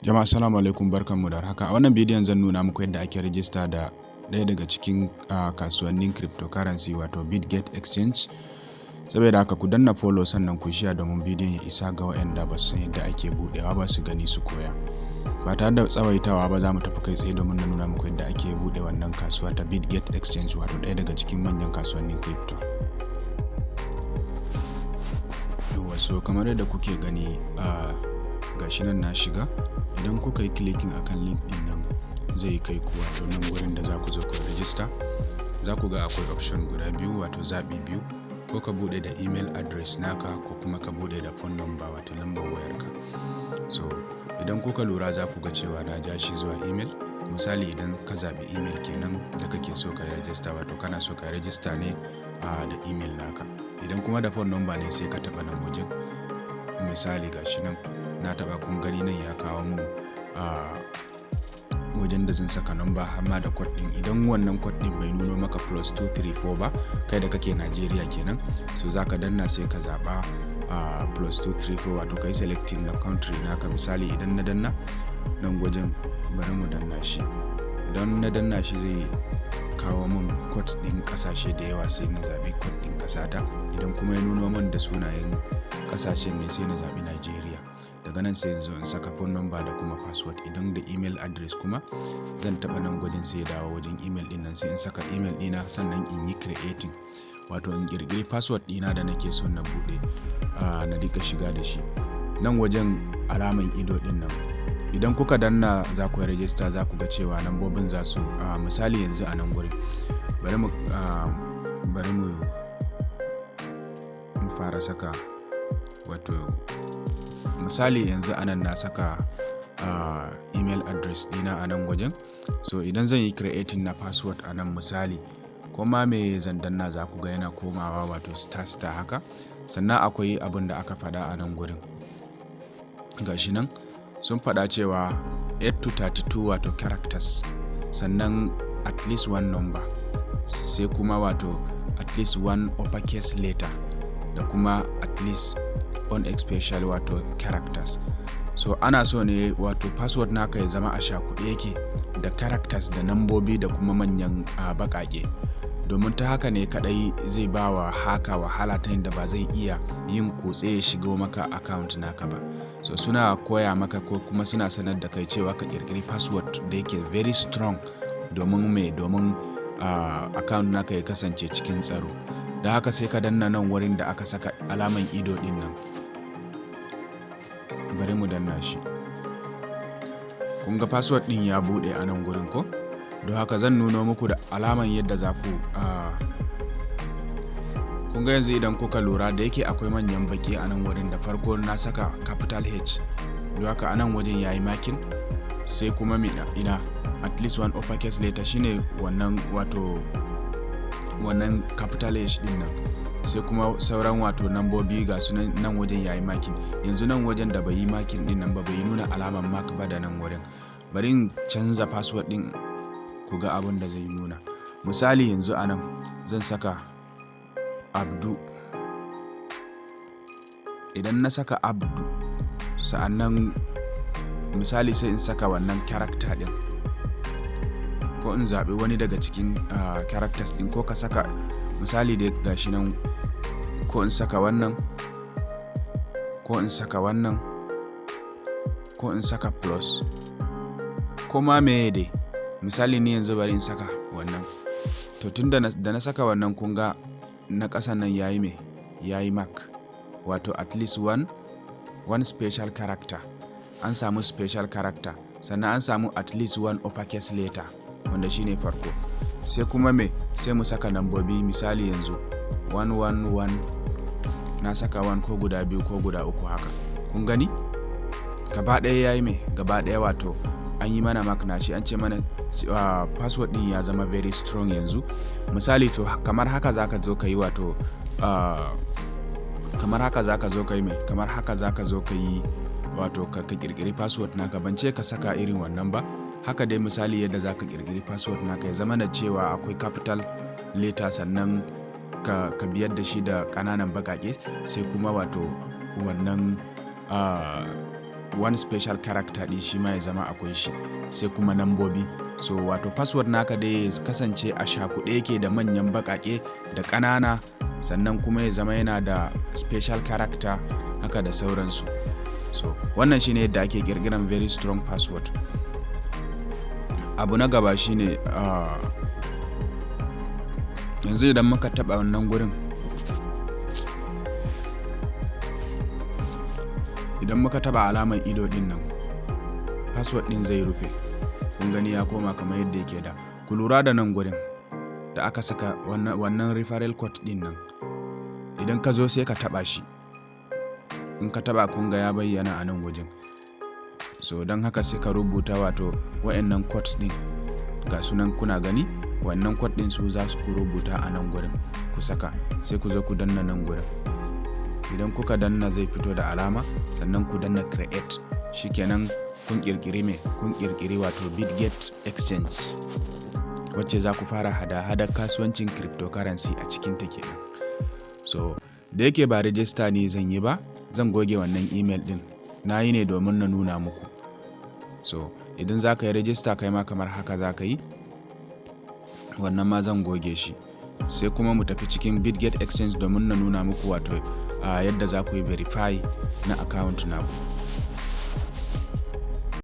Jama'a, assalamu alaikum, barkanmu da haka. A wannan bidiyon zan nuna muku yadda ake rijista da ɗaya daga cikin kasuwannin cryptocurrency, wato Bitget Exchange. Saboda haka ku danna follow, sannan ku share domin bidiyon ya isa ga waɗanda ba su san yadda ake buɗewa ba, su gani su koya. Ba tare da tsawaitawa ba, za mu tafi kai tsaye domin na nuna muku yadda ake buɗe wannan kasuwa ta Bitget Exchange, wato ɗaya daga cikin manyan kasuwannin crypto. Yawwa, so kamar yadda kuke gani, gashi nan na shiga. Idan kuka yi clicking akan link din nan, zai kai ku wato nan gurin da za ku zo ku register. Za ku ga akwai option guda biyu, wato zaɓi biyu: ko ka buɗe da email address naka, ko kuma ka buɗe da phone number, wato lambar wayarka. So idan kuka lura, za ku ga cewa na ja shi zuwa email. Misali, idan ka zaɓi email kenan da kake so ka yi register, wato kana so ka yi register ne da email naka. Idan kuma da phone number ne, sai ka taɓa nan wajen. Misali, gashi nan na taɓa, kun gani nan ya kawo mun a wajen da zan saka number har ma da code din. Idan wannan code din bai nuno maka +234 ba, kai da kake Najeriya kenan, so zaka danna, sai ka zaba +234, wato kai selecting na country naka. Misali, idan na danna nan wajen, bari mu danna shi, idan na danna shi zai kawo min code din kasashe da yawa, sai na zabi code din kasata. Idan kuma ya nuno min da sunayen kasashen ne, sai na zabi Najeriya. Daga nan sai yanzu in saka phone number da kuma password. Idan da email address kuma, zan taba nan gwajin, sai ya dawo wajen email din nan, sai in saka email dina, sannan in yi creating, wato in kirkiri password dina da nake son na bude na rika shiga da shi. Nan wajen alaman ido din nan, idan kuka danna za ku yi register, za ku ga cewa lambobin za su misali yanzu a nan gurin, bari mu fara saka, wato misali yanzu anan na saka email address dina a nan wajen. So idan zan yi creating na password a nan, misali, kuma me zan danna, za ku ga yana komawa wato star star haka. Sannan akwai abin da aka faɗa a nan gurin, gashi nan sun faɗa cewa 8 to 32 wato characters, sannan at least one number, sai kuma wato at least one uppercase letter, da kuma at least one special wato characters. So ana so ne wato password naka ya zama a shakuɗe yake da characters da nambobi da kuma manyan baƙaƙe, domin ta haka ne kadai zai ba wa hacker wahala ta yadda ba zai iya yin kutse ya shigo maka account naka ba. So suna koya maka ko kuma suna sanar da kai cewa ka kirkiri password da yake very strong. Domin me? Domin account naka ya kasance cikin tsaro. Da haka sai ka danna nan wurin da aka saka alaman ido din nan. Bari mu danna shi. Kun ga password din ya bude a nan gurin ko? Don haka zan nuno muku da alaman yadda za ku kun ga yanzu idan kuka lura, da yake akwai manyan baki a nan wurin, da farko na saka capital H, don haka a nan wajen yayi marking. Sai kuma ina at least one uppercase letter, shine wannan, wato wannan capital H din nan, sai kuma sauran wato nambobi ga su nan wajen yayi marking. Yanzu nan wajen da bai yi marking din nan ba, bai nuna alaman mark ba da nan wurin. Bari in canza password din ku ga abin da zai nuna. Misali, yanzu a nan zan saka Abdu. Idan na saka Abdu, sa'annan misali sai in saka wannan character din, ko in zaɓi wani daga cikin characters din, ko ka saka misali dai gashi nan, ko in saka wannan, ko in saka wannan, ko in saka plus, ko ma meye dai. Misali, ni yanzu bari in saka wannan. To tun da na saka wannan, kun ga na ƙasan nan yayi me? Yayi mark, wato at least one special character. An samu special character, sannan an samu at least one uppercase letter, wanda shine farko. Sai kuma me? Sai mu saka nambobi. Misali, yanzu 111, na saka 1 ko guda biyu ko guda uku haka. Kun gani gaba ɗaya yayi me? Gaba ɗaya wato an yi mana mark na shi, an ce mana password din ya zama very strong yanzu. Misali, to kamar haka zaka zo ka yi, wato kamar haka zaka zo ka yi mai, kamar haka zaka zo ka yi, wato ka kirkiri password naka. Ban ce ka saka irin wannan ba, haka dai misali yadda zaka kirkiri password naka ya zama na cewa akwai capital letter, sannan ka biyar da shi da ƙananan baƙaƙe, sai kuma wato wannan One special character din shi ma ya zama akwai shi, sai kuma nambobi. So wato password naka dai ya kasance a shakuɗe yake da manyan baƙaƙe da ƙanana, sannan kuma ya zama yana da special character haka da sauransu. So wannan shine yadda ake ƙirƙiran very strong password. Abu na gaba shine, yanzu idan muka taɓa wannan gurin, idan muka taɓa alamar ido ɗin nan, password ɗin zai rufe. Kun gani, ya koma kamar yadda yake da. Ku lura da nan gurin da aka saka wannan referral code ɗin nan. Idan ka zo, sai ka taɓa shi. In ka taɓa, kun ga ya bayyana a nan wajen. So don haka sai ka rubuta wato wa'annan codes ɗin, ga sunan kuna gani. Wannan code ɗin su za su ku rubuta a nan gurin, ku saka, sai ku zo ku danna nan gurin. Idan kuka danna, zai fito da alama, sannan ku danna create. Shikenan, kun kirkiri me? Kun kirkiri wato Bitget Exchange, wacce za ku fara hada-hadar kasuwancin cryptocurrency a cikin ta kenan. So da yake ba register ne zan yi ba, zan goge wannan email din. Na yi ne domin na nuna muku. So idan za ka yi register kai ma, kamar haka za ka yi. Wannan ma zan goge shi, sai kuma mu tafi cikin Bitget Exchange domin na nuna muku wato yadda za ku yi verify na account naku.